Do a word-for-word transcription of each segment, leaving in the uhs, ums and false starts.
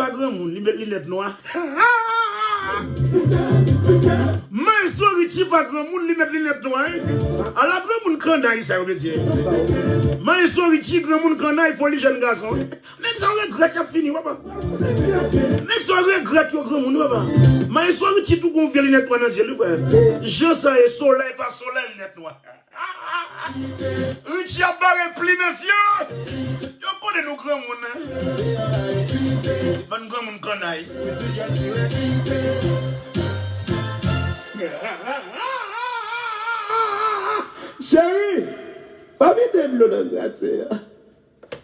Pa granmoun, li met linèt nwa. Maestro Richie pa granmoun, li met linèt nwa, wi. Ala granmoun kannay sa yo, mesye. Maestro Richie, granmoun kannay, foli jèn gason, wi. Nèg sa yo regrèt y ap fini, papa. Nèg sa yo regrèt yo granmoun, wi, papa. Maestro Richie tou gon vye linèt nwa nan je l, wi, frè. Jan sa ye, solèy pa solèy, linèt nwa. Richie ap bare pli, mesye. Yo konnen nou granmoun, hein. Bann granmoun kannay. Cheri, pa vide dlo nan grate a.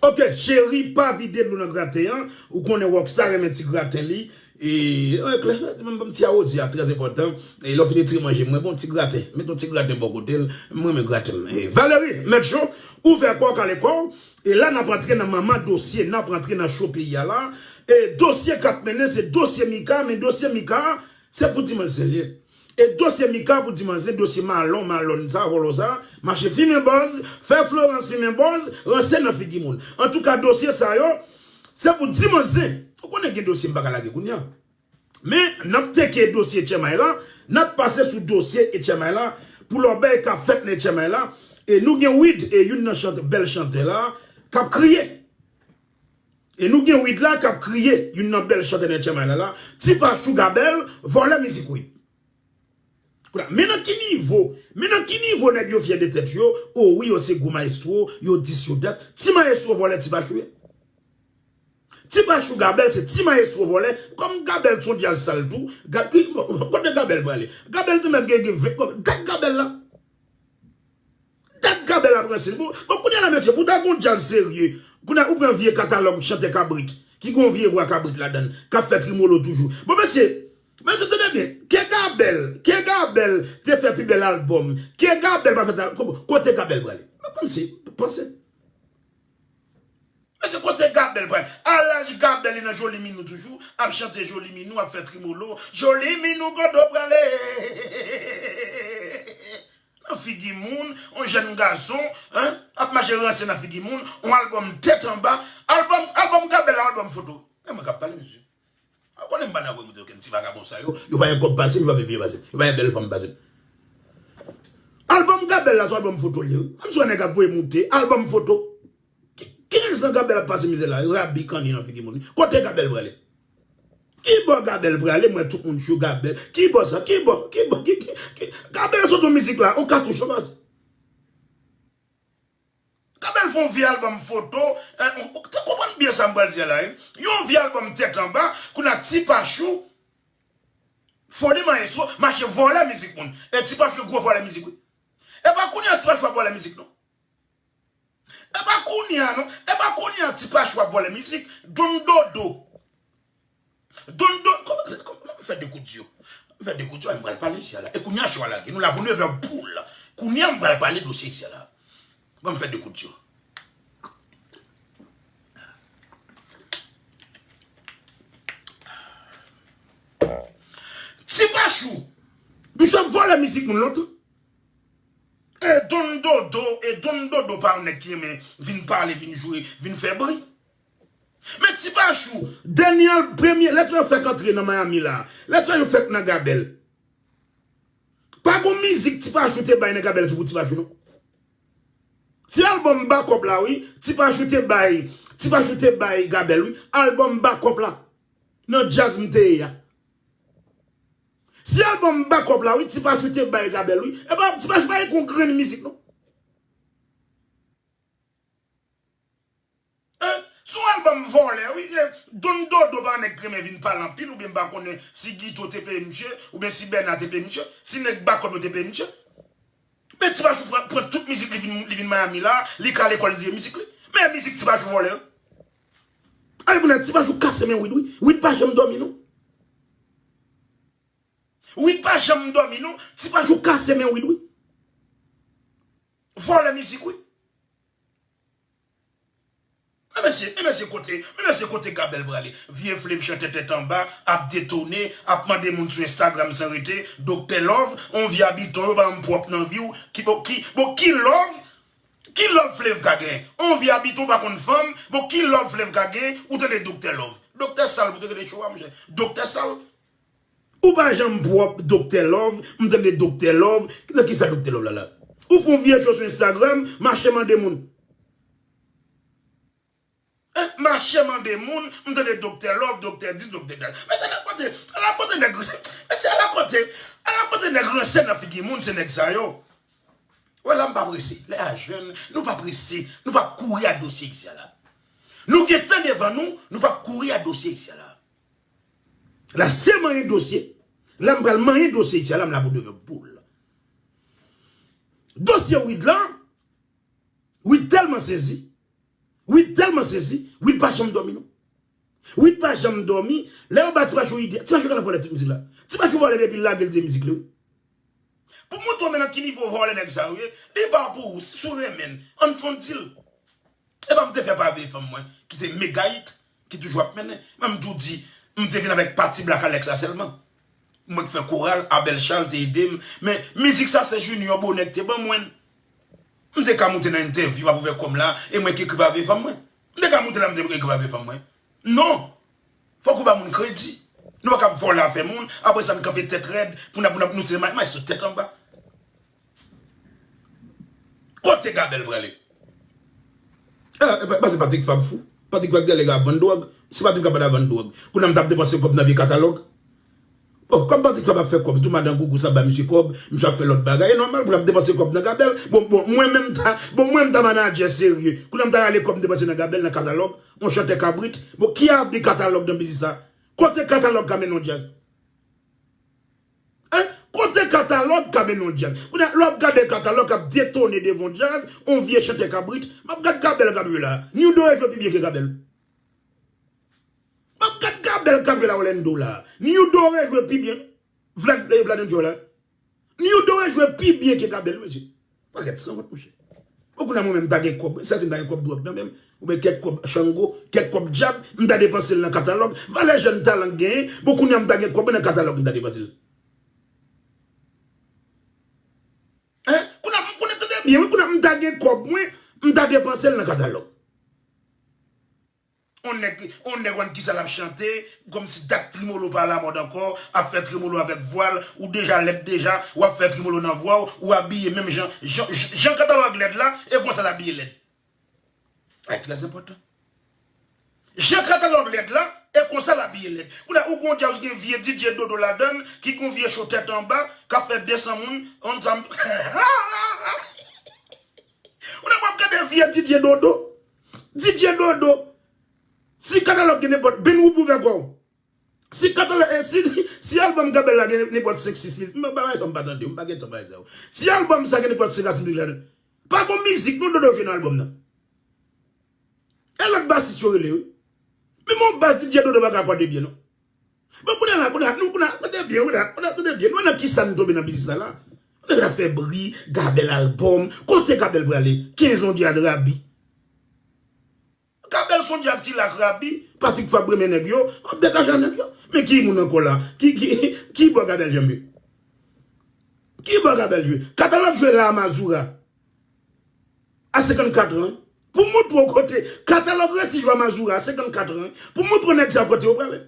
Ok, cheri, pa vide dlo nan graten an. Ou konnen Rockstar renmen ti graten li. E, e, klè, ban m ti awoze a, trè enpòtan. E lè w fin retire manje, mwen, bon, ti graten. Met yon ti graten bò kote l. Mwen renmen graten m. E, Valerie, mèt cho, ouvè kò w, kale kò w. E la, n ap antre nan manman dosye, n ap antre nan cho peyi a la. E dosye k ap mennen, se dosye Mika, men dosye Mika a, se pou ti manzè l ye. E dosye Mika pou ti manzè, dosye Malon, Malòn sa, vòlò sa, mache fimen bòz, fè Florence fimen bòz, ranse nan figi moun. Antouka, dosye sa yo, se pou ti manzè. Ou konnen gen dosye m pa ka lage kounye a. Men, n ap teke dosye Tchèmay la, n ap pase sou dosye Tchèmay la, pou lòbèy k ap fèt nan Tchèmay la. E nou gen Wid, e youn nan chante, bèl chantè la, k ap kriye. E nou gen Wid la k ap kriye, youn nan bèl chantè nan Tchèmay la la, Ti Pachou Gabèl, vòlè mizik Wid. Kounye a, men nan ki nivo, men nan ki nivo nèg yo fyè de tèt yo, o wi, yo se gwo mayestwo, yo dis, yo dat, ti mayestwo vòlè Ti Pachou ye. Ti Pachou Gabèl, se ti mayestwo vòlè, kòm Gabèl se yon djaz sal tou, Ga-, ki, kote Gabèl prale? Gabèl te mèt gen, gen ven, dat Gabèl la. Dat Gabèl ap ranse l. Bon, bon, kounye a la, mesye, pou ta gon djaz serye, kounye a ou pran vye katalòg chantè kabrit, ki gon vye vwa kabrit ladan l, k ap fè trimolo toujou. Bon, mesye, mesye, tande byen, ke Gabèl, ke Gabèl te fè pi bèl albòm, ke Gabèl pa fè tal-, ko-, kote Gabèl prale? Mwen panse, panse. Mesye, kote Gabèl prale? A laj Gabèl, li nan Joli Minou toujou, ap chante Joli Minou, ap fè trimolo, Joli Minou, kote w prale? Nan figi moun, yon jèn gason, hein, ap mache ranse nan figi moun, yon albòm tèt anba, albòm, albòm Gabèl, albòm foto. E mwen k ap pale, mesye. Ou konnen m pa nan voye moute okenn ti vagabon sa yo, yo pa gen kòb pase m, yo pa gen vye pase m, yo pa gen bèl fanm pase m. Albòm Gabèl la, se yon albòm foto l ye, wi. Menm si yon nèg ap voye moute, albòm foto. Ki, kenz an Gabèl ap pase mizè la, rabi kanni nan figi moun. Kote Gabèl prale? Ki bò Gabèl prale? Mwen tout moun cho Gabèl. Ki bò sa? Ki bò? Ki bò? Ki, ki, ki? Gabèl sot yon mizik la, yon katouch, yon baz. Gabèl fè yon vye albòm foto, eh, ou, ou te konprann byen sa m pral di a la, wi. Yon vye albòm tèt anba, kounye a Ti Pachou, foli mayestwo, mache vòlè mizik moun. E Ti Pachou gwo vòlè mizik, wi. E pa kounye a Ti Pachou ap vòlè mizik, non. E pa kounye a, non. E pa kounye a Ti Pachou ap vòlè mizik. Don Dodo. Don Dodo, kòman, kòman m fè dekoud yo? M fè dekoud yo, m pral pale isi a la. E kounye a, cho a lage. Nou la pou nevè poul. Kounye a, m pral pale dosye isi a la. Ban m fè dekoud yo. Ti Pachou. Misye ap vòlè mizik moun lontan. E Don Dodo, e Don Dodo pa yon nèg ki renmen vin pale, vin jwe, vin fè bri. Men Ti Pachou, dènye al-, premye, lè ti yo fèk antre nan Miami la, lè ti yo fèk nan Gabèl. Pa gon mizik Ti Pachou te bay nan Gabèl ki pou Ti Pachou, non. Se albòm Bakòp la, wi, Ti Pachou te bay, Ti Pachou te bay Gabèl, wi, albòm Bakòp la, nan djaz m te ye a. Se albòm Bakòp la, wi, Ti Pachou te bay Gabèl, wi. E pa, Ti Pachou pa gen yon grenn mizik, non. Hein? Se yon albòm vòlè, wi. E Don Dodo pa nèg ki renmen vin pale anpil, oubyen m pa konnen si Guito te peye misye, oubyen si Bèna te peye misye, si nèg Bakòp yo te peye misye. Men Ti Pachou pran, pran tout mizik li vin, li vin Miami la, li kale kò l, li di mizik li. Men mizik Ti Pachou vòlè, wi. Ale pou nèg Ti Pachou kase men Wid, wi. Wid pa janm dòmi, non. Wid pa janm dòmi, non. Ti Pachou kase men Wid, wi. Vòlè mizik, wi. Men mesye, men mesye kote, men mesye kote Gabèl prale. Vye Flev chantè tèt anba, ap detone, ap mande moun sou Instagram san rete, Doktè Love, on vye abitan, yo pa janm pwòp nan vi w. Ki, bon, ki, bon, ki love? Ki love Flave ka gen? On vye abitan pa konn fanm, bon, ki love Flave ka gen? Ou tande Doktè Love. Doktè Sal pou te rele cho a, monchè. Doktè Sal. Ou pa janm pwòp, Doktè Love, m tande Doktè Love. Nan kisa Doktè Love la la? Ou fè on vye cho sou Instagram, mache mande moun. Eh, mache mande moun, m tande Doktè Love, Doktè dis, Doktè dat. Mesye, ala kote, ala kote nèg, mesye, ala kote, ala kote nèg ranse nan figi moun, se nèg sa yo. Wè la, m pa prese. Lè a jèn, nou pa prese, nou pa kouri a dosye isi a la. Nou gen tan devan nou, nou pa kouri a dosye isi a la. La, se manyen dosye. La, m pral manyen dosye isi a la, m la pou demen boul. Dosye Wid la, Wid tèlman sezi. Wid tèlman sezi. Wid pa janm dòmi, non. Wid pa janm dòmi. Lè yo ba Ti Pachou ide, Ti Pachou ka nan vòlè tout mizik la. Ti Pachou vòlè epi l lage l de mizik li, wi. Pou m montre w men nan ki nivo vòlè nèg sa yo ye, li pa pou ou, si w renmen l, ann fè on deal. E pa m te fè pave fanm mwen, ki se Megayit, ki toujou ap mennen. Men m tou di, m te vin avèk pati Black Alex la sèlman. Mwen k fè koral, Abel Charles te ede m. Men mizik sa se Junior Bonnet ki te ban mwen. M te ka moute nan entèvyou ap ouvè kò m la, e mwen ki ekri pave fanm mwen. M te ka moute la, m te ekri pave fanm mwen. Non! Fòk ou ba moun kredi. Nou pa ka vòlè afè moun, apre sa n kanpe tèt rèd, pou n ap, pou n ap, nou se may, may sou tèt anba. Kote Gabèl prale? Ah, e pa, pa se Patrick Fab fou. Patrick Fab genlè ka vann dwòg. Si Patrick Fab pa ta vann dwòg, kounye a m t ap depanse kòb nan vye katalòg. Bon, kòm Patrick Fab ap fè kòb, tou madan Gougou sa bay misye kòb, misye ap fè lòt bagay. E nòmal pou l ap depanse kòb nan Gabèl. Bon, bon, mwen menm ta, bon, mwen m ta manadjè serye. Kounye a m ta rale kòb m depanse nan Gabèl, nan katalòg, on chantè kabrit. Bon, ki a ap di katalòg nan biznis sa? Kote katalòg ka mennen yon djaz? Hein? Kote katalòg ka mennen yon djaz? Kounye a, lè w ap gade katalòg k ap detone devan yon djaz, on vye chantè kabrit, m ap gad Gabèl k ap jwe la. Niudo rejwe pi byen ke Gabèl. M ap gad Gabèl k ap jwe la, Orlando la. Niudo rejwe pi byen. Vlad, eh, Vlad Joe la. Niudo rejwe pi byen ke Gabèl, mesye. Pakèt sanwont, monchè. Bon, kounye a mwen menm, m ta gen kòb. Sèten m ta gen kòb dwòg nan men m. Oubyen kèk kòb chango, kèk kòb djab, m ta depanse l nan katalòg. Valè jèn talan k genyen, bon, kounye a m ta gen kòb nan katalòg, m ta depanse l. Hein? Kounye a, kounye a, tande byen, wi, kounye a m ta gen kòb mwen, m ta depanse l nan katalòg. On nèg, on nèg konn kisa l ap chante, kòmsi dat tremolo pa alamòd ankò, ap fè tremolo avèk vwa l, ou deja lèd deja, w ap fè tremolo nan vwa w, ou abiye menm jan, jan, jan katalòg lèd la, e konsa l abiye lèd. Ay, trè enpòtan. Jan katalòg lèd la, e konsa l abiye lèd. Kounye a, ou gon djaz, ou gen vye D J Dodo ladan l, ki gon vye cho tèt anba, k ap fè de san moun, on sam. Ou nan p ap gade vye D J Dodo. D J Dodo. Si katalòg gen nenpòt, ben ou pou fè kò w. Si katalòg, eh, si, si albòm Gabèl la gen nenpòt senk, sis mizik, m pa bay sa, m pa tande, m pa gen tan bay sa yo. Si albòm sa gen nenpòt senk a sis mizik ladan, pa gon mizik non Dodo jwe nan albòm nan. E lòt basis yo rele, wi. Men yon bas D J Dodo pa ka akòde byen, non. Bon, kounye a la, kounye a, nou, kounye a, tande byen, kounye a, kounye a, tande byen. Nou wè nan kisa n tonbe nan biznis la, la? Nèg la fè bri, Gabèl albòm. Kote Gabèl prale? Kenz on djaz rabi. Gabèl son djaz ki la k rabi. Patrick Fab renmen nèg yo. Ap dekache nèg yo. Men ki moun ankò la? Ki, ki, ki bò Gabèl janbe? Ki bò Gabèl jwe? Katalòg jwe la a Mazura. A senkannkat an. Pou montre w kote. Katalòg resi jwe a Mazura a senkannkat an. Pou montre w nèg sa kote yo prale.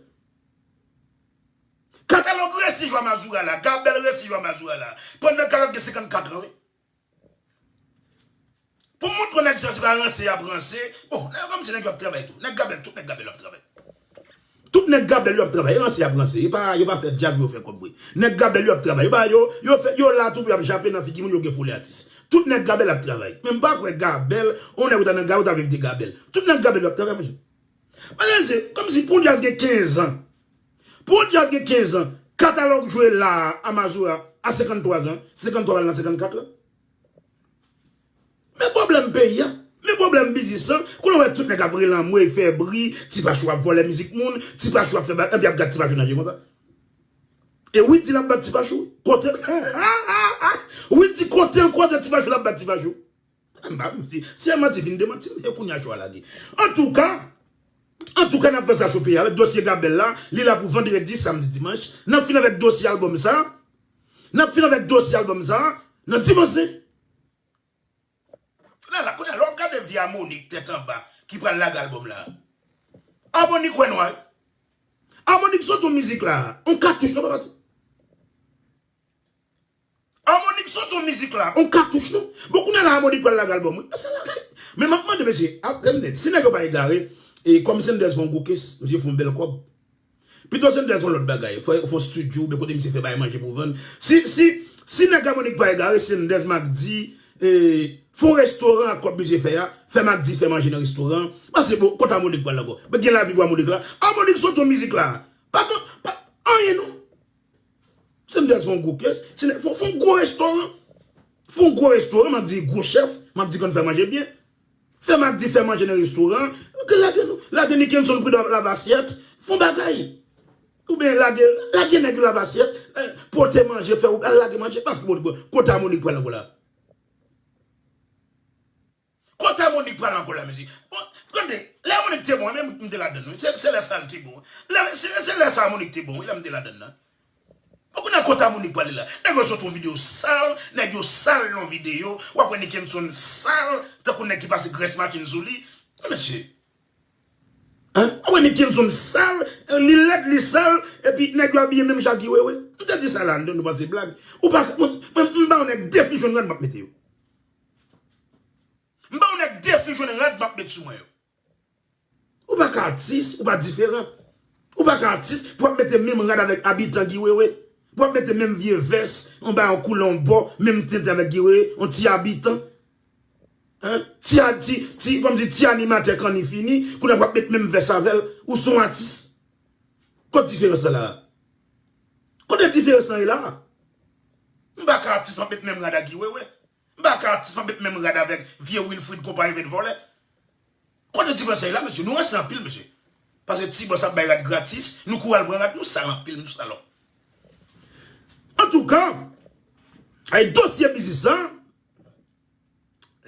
Katalòg resi jwe a Mazura la. Gabèl resi jwe a Mazura la. Pandan katalòg gen senkannkat an, wi. Pou montre w nèg sa se pa ranse y ap ranse. Bon, nèg yo kòmsi nèg yo ap travay tou. Nèg Gabèl, tout nèg Gabèl yo ap travay. Tout nèg Gabèl yo ap travay. E ranse y ap ranse. E pa, yo pa fè djab, yo fè kòb vre. Nèg Gabèl yo ap travay. Yo pa, yo, yo fè, yo la tou pou y ap jape nan figi moun, yo gen foli atis. Tout nèg Gabèl ap travay. Men m pa kwè Gabèl, on nèg ou ta nan Gabèl, ou ta vle kite Gabèl. Tout nèg Gabèl yo ap travay, monchè. Bagay se kòmsi pou yon djaz gen kenz an. Pou yon djaz gen kenz an, katalòg jwe la a Mazura a senkanntwa zan, senkanntwa pral nan senkanntkat an. Men pwoblèm peyi a, men pwoblèm biznis lan, kounye a w wè tout nèg ap rele anmwey, fè bri, Ti Pachou ap vòlè mizik moun, Ti Pachou ap fè ba-, epi ap gad Ti Pachou nan je konsa. E Widy l ap bat Ti Pachou, kote l, Widy kote l, kote Ti Pachou l ap bat Ti Pachou. M pa, si, si e manti fin demanti m, e kounye a cho a lage. Antouka, antouka, n ap fè sa cho peyi a. Dosye Gabèl la, li la pou vandredi, samdi, dimanch. N ap fin avèk dosye albòm sa. N ap fin avèk dosye albòm sa nan dimanch. La, la, vye a Monique tèt anba ki pral lage albòm la. A Monique wè nwa. A Monique sot yon mizik la. On katouch non, papa. A Monique sot yon mizik la. On katouch non. Bon, kounye a la a Monique pral lage albòm, wi. Sa lakay. Men m ap mande, mesye, ap, tande, si nèg yo pa egare, e kòm Senders fè yon gwo kes, misye fè yon bèl kòb. Pito Senders fè yon lòt bagay, fè, fè yon studio, oubyen kote misye fè bay manje pou vann. Si, si, si nèg a Monique pa egare, Senders, Macdy, e, fè yon restoran ak kòb misye fè a, fè Macdy fè manje nan restoran. Paske, bon, kote a Monique pral ankò? Gen lavi pou a Monique la. A Monique sot yon mizik la. Pa, pa, pa, anyen non. Senders fè yon gwo kes, fè, fè yon gwo restoran. Fè yon gwo restoran, Macdy gwo chèf, Macdy konn fè manje byen. Fè Macdy fè manje nan restoran. Lage nou, lage Nickenson Prud'Homme lave asyèt. Fè yon bagay. Oubyen lage, lage nèg yo lave asyèt, eh, pote manje, fè ou al lage manje. Paske bon, bon, kote a Monique pral ankò la? Kote a Monique pral ankò la, mesye? Bon, tande, lè Monique te bon, men m te ladann, wi. Se, se lè sa l te bon. Lè, se, se lè sa Monique te bon, wi, lè m te ladann nan. Bon, kounye a kote a Monique pral la? Nèg yo sot yon videyo sal, nèg yo sal yon videyo, w ap wè Nickenson sal, tankou nèg ki pase grès machin sou li. Men mesye, hein? W ap wè Nickenson sal, li lèd, li sal, epi nèg yo abiye menm jan ak Guy Wewe. M te di sa la, nou panse blag. Ou pa, mwen, mwen, m ba yon nèg defi jwenn rad m ap mete yo. M ba yon nèg defi jwenn rad m ap met sou mwen yo. Ou pa ka atis, ou pa diferan. Ou pa ka atis pou w ap mete menm rad avèk abitan Guy Wewe. Pou w ap mete menm vye vès, yon ba yon koulè yon bò, menm tenten avèk Guy Wewe, yon ti abitan. Hein? Ti, a- ti, ti, kòmsi ti animatè kanni fini, kounye a w ap met menm vès avè l, ou se yon atis. Kot diferans lan la? Kote diferans lan ye la? M pa ka atis m ap met menm rad ak Guy Wewe. M pa ka atis m ap met menm rad avèk vye Wilfrid konpayi vèt vòlè. Kote diferans lan ye la, mesye? Nou ranse anpil, mesye. Paske ti bòs ap bay rad gratis, nou kouri al pran rad, nou sal anpil, nou salòp. Antouka, ay dosye biznis la,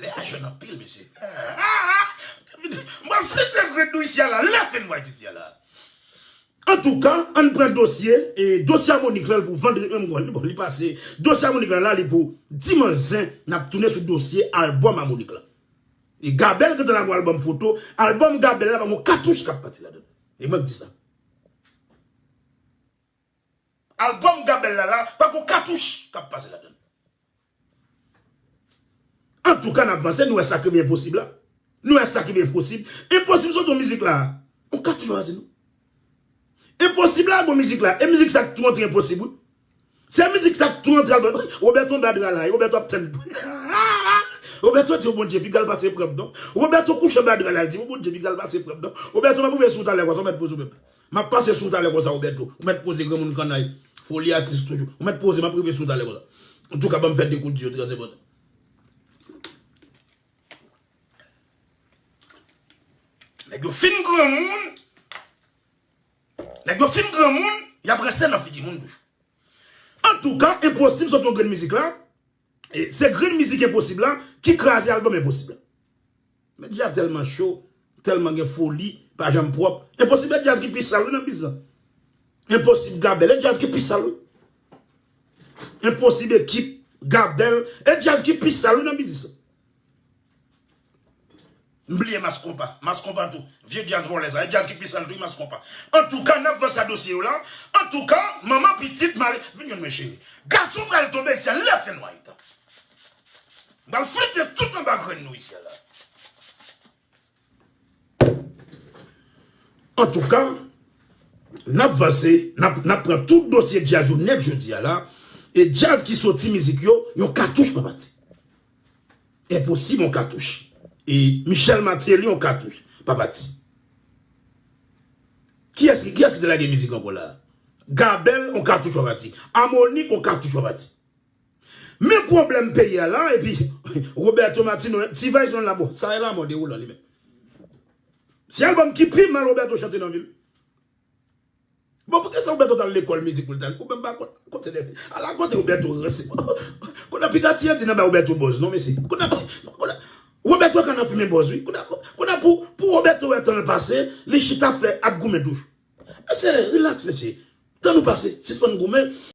lè a jwenn anpil, mesye. M pral flite grenn nou isi a la, lè fen mwa isi a la. Antouka, ann pran dosye, e, dosye a Monique lan pou vandredi, bon, li pase, dosye a Monique lan la, li pou dimanch zen, n ap tounen sou dosye albòm a Monique lan. E Gabel gentan lage yon albòm foto, albòm Gabel la pa gon katouch k ap pati ladann. E mwen k di sa. Albòm Gabel la la, pa gon katouch k ap pase ladann. Antouka, n ap vanse, nou wè sa k rive Enposib la. Nou wè sa k rive Enposib. Enposib sot yon mizik la. On katouch pa pati non. Enposib la, bon mizik la. E mizik sa k tou antre Enposib, wi. Se mizik sa k tou antre albòm. Roberto bad ralay, Roberto ap tann. Roberto di, o Bondye, piga l pase pran m non. Roberto kouche bad ralay, l di, o Bondye, piga l pase pran m non. Roberto, m ap rive sou w talè konsa, ou mèt poze w menm. M ap pase sou w talè konsa, Roberto. Ou mèt poze granmoun kannay. Foli atis toujou. Ou mèt poze, m ap rive sou w talè konsa. Antouka, ban m fè de kout di yo, trè enpòtan. Nèg yo fin granmoun. Nèg yo fin granmoun, y ap ranse nan figi moun toujou. Antouka, Enposib sot yon grenn mizik la. E se grenn mizik Enposib la ki kraze albòm Enposib la. Men djaz tèlman cho, tèlman gen foli, pa janm pwòp. Enposib e djaz ki pi sal wi nan biz la. Enposib Gabel, e djaz ki pi sal wi. Enposib ekip, Gabel, e djaz ki pi sal wi nan biznis la. M bliye Mas Konpa. Mas Konpa tou. Vye djaz vòlè sa. E djaz ki pi sal tou, Mas Konpa. Antouka, n ap vanse a dosye yo la. Antouka, manman pitit, mari, vin jwenn mwen cheri. Gason pral tonbe isi a, lè fè nwa ita. M pral flite tout anba grenn nou isi a la. Antouka, n ap vanse, n ap, n ap pran tout dosye djaz yo nèt jodi a la. E djaz ki soti mizik yo, yon katouch pa pati. Enposib on katouch. E Michel Martelly on katouch pa pati. Kiyès, kiyès ki te lage mizik ankò la? Gabel on katouch pa pati. Amoni on katouch pa pati. Men pwoblèm peyi a la, epi Roberto Martino, T-Vice menm la, bon, sa e lanmò dewoulan li menm. Se albòm ki pi mal Roberto chante nan vi l. Bon, poukisa Roberto t al lekòl mizik pou l t al, ou menm pa konn, kote de, ala kote Roberto ranse. Kounye a piga ti Andy nan bay Roberto bòz, non, mesye. Kounye a, kounye a, Roberto ka nan fimen bòz, wi. Kounye a, kounye a pou, pou Roberto wè tan l pase, li chita ap fè, ap goumen toujou. Mesye, relax, mesye. Tan nou pase, sispann goumen.